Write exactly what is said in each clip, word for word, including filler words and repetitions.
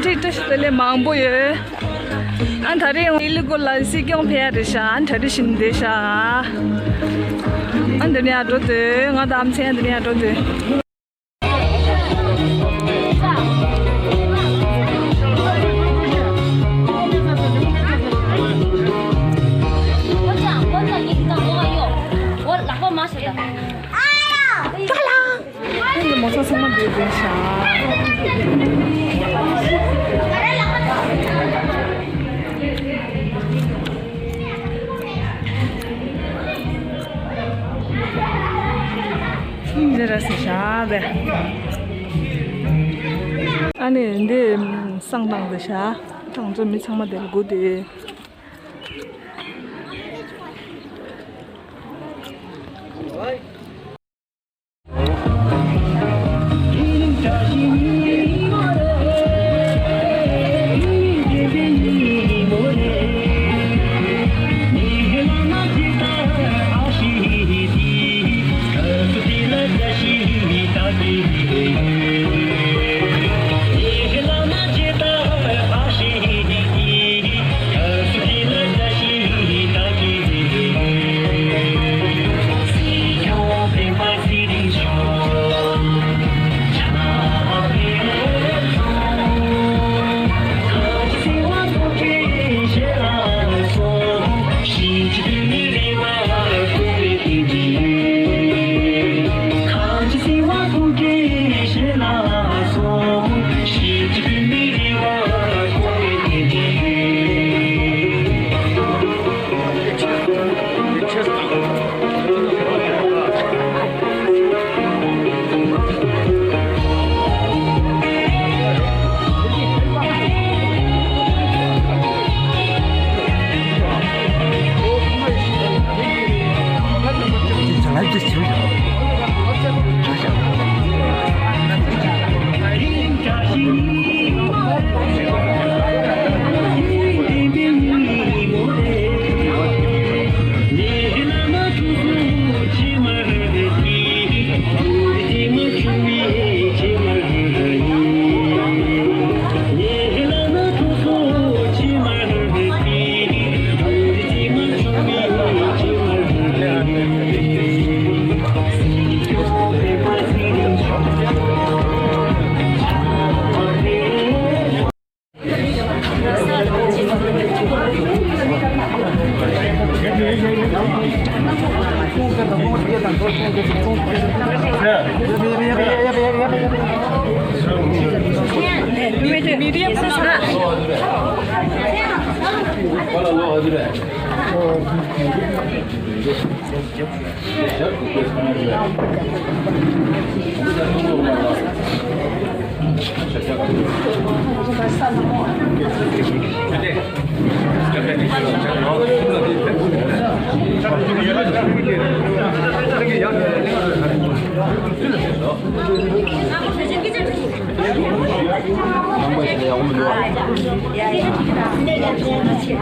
བཀྲ་ཤིས་བདེ་ལེགས་མང་པོ་ཡོད། ཨ་ད་རེས་ཡང་ལི་གོ་ལ་སྲིད་སྐྱོང་ཕེབས་ཡ་རེད་ཤག་ཨ་ད་རེས་བཞིན་བསྡད་ཤག་ཨ་འདི་ནས་ཡར་འགྲོ་དུས་ང་དང་ཨ་མཚན་འདི་ནས་ཡར་འགྲོ་དུས། 我讲，我讲，你知道我有，我老婆妈说的。哎呀， ཨ་ནི་མོ་ཚོ་ཚང་མ་འདིར་འཛེགས་ཤག་འདི་ར་ཟེར་ཤག་དེ། ཨ་ནི་འདི་བསང་བཏང་ཟེར་ཤག་ད་ང་ཚོ་མི་ཚང་མ་འདིར་སྒུག་སྟེ།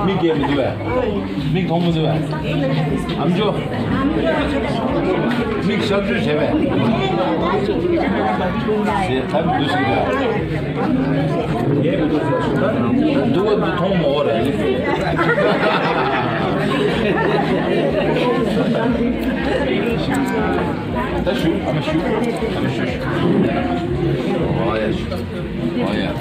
མིག་གས་མི་འདུག་བས། མིག་མཐོང་མི་འདུག་བས། ཨམ་ཅོག་མིག་གཤག་བཅོས་བྱས་པས། ཞེས་ཐབས་མི་འདུག་ཟེར་གྱི་འདུག་འདུག་བ་འདི་མཐོང་མ་འོ་ར། ད་ཞུ་ཨ་མ་ཞུ་ཨ་མ་ཞུ་ཞུ། འོ་ཡ་ཞུ། འོ་ཡ། ཨ་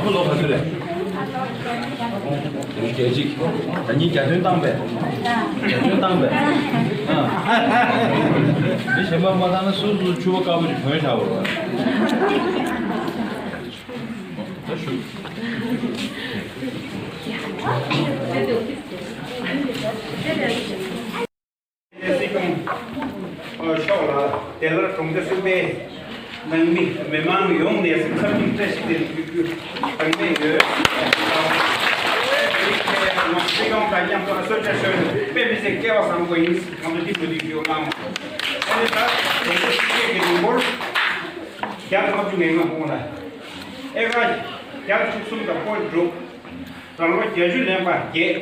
མ་ལོ་ག་ཚོད་རེད། བརྒྱད་གཅིག་ད་ཉིན་གྱ་སྟོན་བཏང་པས། གྱ་སྟོན་བཏང་པས། མི་གཞན་པ་མ་བཏང་ན་སོ་སོ་ཕྱུ་པ་དཀར་པོ་ཅིག་གོན་བཞག་པ་རེད། ད་ཞུ། སྲིད་སྐྱོང་མཆོག་ལ་དེ་ལ་གྲོང་སྡེ་གསུམ་པའི་ནང་མི་མི་མང་ཡོངས་ནས་ཁ་ཐུག་བཀྲ་ཤིས་བདེ་ལེགས་ཞུ་རྒྱུ་དང་ལེན་ཡོད། སྲིད་སྐྱོང་དང་མཉམ་དུ་སོ་ཅག་ཤོད་དཔེ་མི་སྲིད་སྐལ་བ་བཟང་པོ་ཡིན། གང་དུ་འདི་མི་འདི་ཞུ་གནང་། ཨ་ནི་ད་གྲོང་སྡེ་གསུམ་པའི་གི་མི་འབོར་བརྒྱ་དང་ལྔ་བཅུ་ང་ལྔ་སྤུངས་ལ་ཨེ་ཀར་བརྒྱ་དང་བཅུ་གསུམ་དང་པོ་དྲུག་རང་ལོ་བརྒྱད་ཅུ་ལོན་པ་བརྒྱད།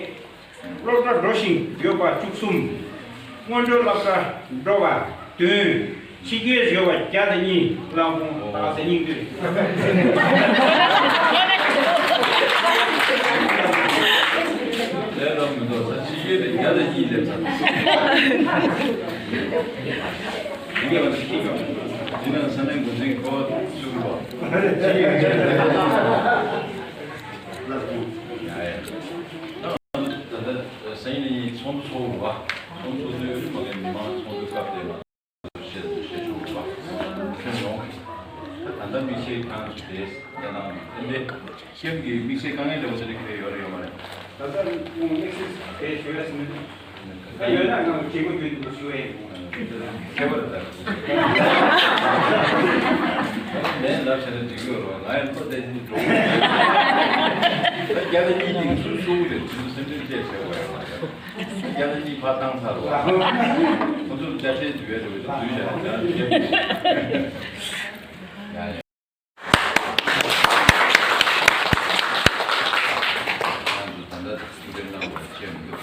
སློབ་གྲྭ་འགྲོ་བཞིན་ཡོད་པ་བཅུ་གསུམ། སྔོན་འགྲོའི་སློབ་གྲྭ་འགྲོ་བ་བདུན། ཕྱི་རྒྱལ་ཡོད་པ་བརྒྱ་དང་གཉིས། ལགས་འོང་། ད་ཟེར་སྙིང་བསྡུས་རེད། ལས་རོགས་མི་འདུག་ས། ཕྱི་རྒྱལ་དེ་བརྒྱ་དང་གཉིས་སླེབས་ཚར། ཡིན་གྱི་མ་རེད། ཤེས་ཀྱང་འདི་ན་ས་གནས་འགོ་འཛིན་གོ་བ་ཚུགས་པ། ཕྱི་རྒྱལ་གྱི་ཆེད་དུ། ལགས་འོང་། ཡ་ཡ། ད་ལྟ་སང་ཉིན་ཚོགས་འདུ་ཚོགས་དགོས་པ། ཚོགས་འདུ་ཚོགས་དུས་མ་གི་མི་མང་ཚོགས་འདུ་སྐབས་དེ་མ་བཤད་བཤད་ཆོག་པ། ཁྱོན་ཡོངས་ད་ད་ལྟ་དམིགས་བསལ་ཁང་ཚུད་དེ་གནས་སྟངས་ཨེ་འདྲ་ཁྱེད་ཀྱི་དམིགས་བསལ་དཀའ་ངལ་འདྲ་བོ་དེ་འདྲ་ག་རེ་ཡོད་རེད་ཡོད་མ་རེད། ད་ལྟ་དམིགས་བསལ་དེ་ཞུ་ཡ་ཟིན་མི་འདུག་ད་ཡོད་ན་ང་གི་བྱེད་སྒོ་བརྒྱུད་དེ་ཞུ་ཡ་ཡིན། ཁྱད་པར་ད། ལན་ལབ་བྱས་ན་འགྲིག་གི་ཡོད་རེད། ང་ཡང་ལོ་དེ་ནི་འགྲོ་གི་ཡོད། ད་རྒྱ་ལ་གཉིས་ཀྱིས་སུ་སུ་རེད་དུས་སེམས་ཁྲལ་བྱས་བྱས་པ་ཡོད་མ་རེད། རྒྱ་ལ་གཉིས་ཕར་བཏང་ཚར་བ། ཁོ་ཚོར་དཔྱ་ཁྲལ་འཛུལ་ཡ་འགྲོ་གི་འདུག་འཛུལ་བྱས་ན་རྒྱ་ལ་གཉིས་ཡ་ཡ། ང་ཚོ་ད་ལྟ་ཐུགས་ཕན་གནང་བ་ཆེ་མི་འདུག་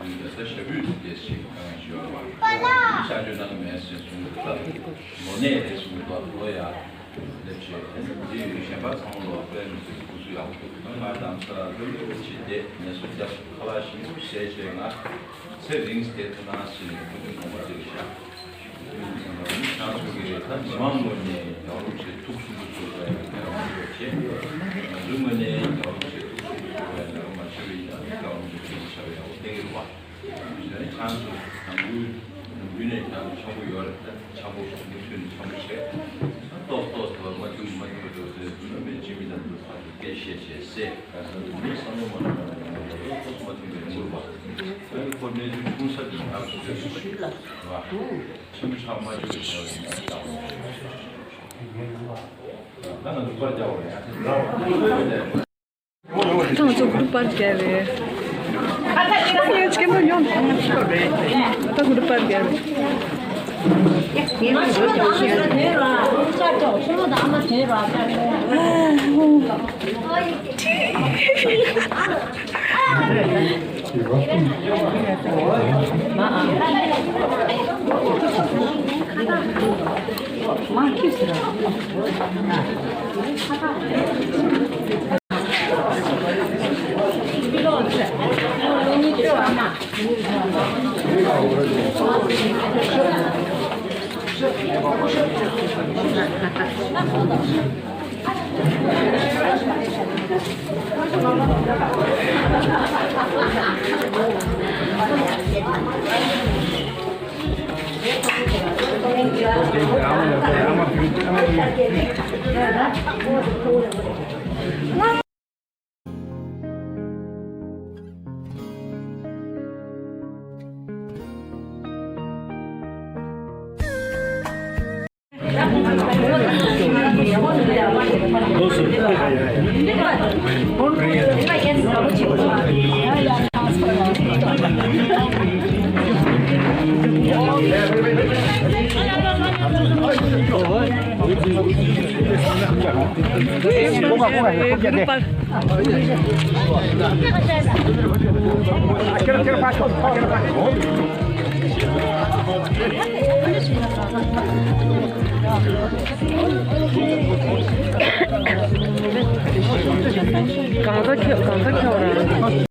ཡིན་ད་ས་ཞབས་བུས་དེ་ཞིག་གང་ཞུ་བ་ཤ་ཅོ་ནང་མེད་ཟེར་གསུངས་འདུག་ད་ལོ་ནས་རེད་གསུངས་འདུག་ལོ་ཡ་སླེབས་བྱས་དེ་ཡོད་གཞན་པ་ཚང་ལོ་དཔལ་མི་སྲིད་སྐུ་གཟུགས་ཡག་པོ་འདུག་ང་དང་ས་ལོ་ལོ་བྱེད་དེ་ནས་སུ་རྒྱབ་ཁ་ལག་ཞིམ་པོ་བཟས་བྱས་ང་ཚེ་རིང་སྟེ་ཐུགས་སྣང་ཞིག་ནས་ཐུགས་ཀྱི་ངོ་མ་དེ་བཞག་ཁྱེད་ཚོ་གིས་ད་མི་མང་ངོས་ནས་ཡག་རུབ་བྱས་ཐུགས་སུ་མི་ཚུགས་པའི་ཡག་རུབ་བྱས། ང་ཚོའི་ངོས་ནས་ཡག་རུབ་བྱས་ཐུགས་སུ་མི་ཚུགས་པའི་ཡག་རུབ་མ་བྱས་པའི་ཡག་རུབ་བྱས་པའི་ཡག་རུབ་བསྟན་གྱི་རེད་བ། དེ་ནས་ཁྱེད་ཚོ་དང་པོའི་ཡུལ་ནས་ཀྱང་འཆམ་པོ་ཡོད་རེད། ད་འཆམ་པོ་མུ་མཐུད་ནས་འཆམ་པོ་བྱས། ཏོག་ཏོག་ཏོག་མ་ཐུབ་མ་ཐུབ་འགྲོ་ཟེར་དུས་ན་མི་ཅི་མི་དང་དུ་ཕར་དུ་སྐད་བཤད་བྱས་སེ་ག་ས་དུ་མི་བསམ་བློ་མ་ལངས་པ་ཡང་ཏོག་ཏོག་མ་ཐུབ་པའི་ངུར་བ། ཁོ་གནས་ཚུལ་ཆུང་ས་དེ་ཡང་ཞུ་ཞུ་ལ་ཆེན་པོ་ཆགས་མ་བཅུག་པའི་བྱ་བ་ཡིན་ན་ཡག་པོ་ད་ང་ཚོ་པར་རྒྱག་པ་ཡང་ཐང་ཚོ་གུ་རུ་པར་རྒྱག་རེད། ད་གུ་རུ་པར་རྒྱག་རེད། གང་ཟག་ཁྱོད་གང་ཟག་ཁྱོད་རང་།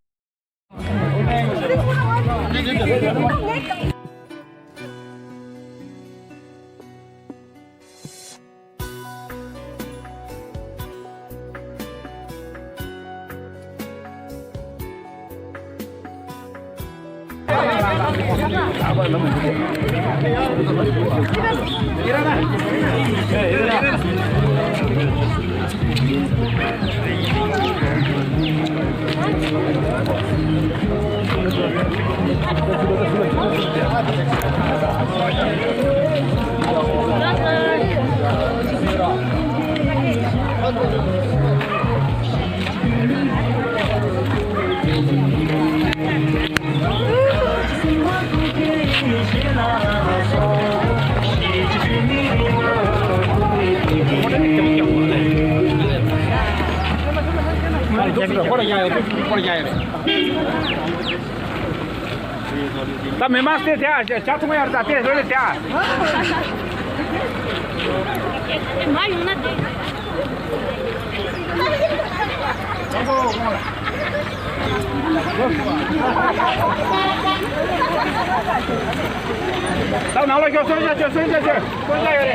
ད་མི་མང་སྟེ་དེ་ཨ་ཇ་ཐུང་ཡར་ད་དེ་རེ་རེ་དེ་ཨ། མ་ཡོང་ན་དེ། ད་ནང་ལ་ཤོག་སོན་ཆ་ཆོད་སོན་ཆ་ཆོད་སོན་ཆ་ཡོད་རེད།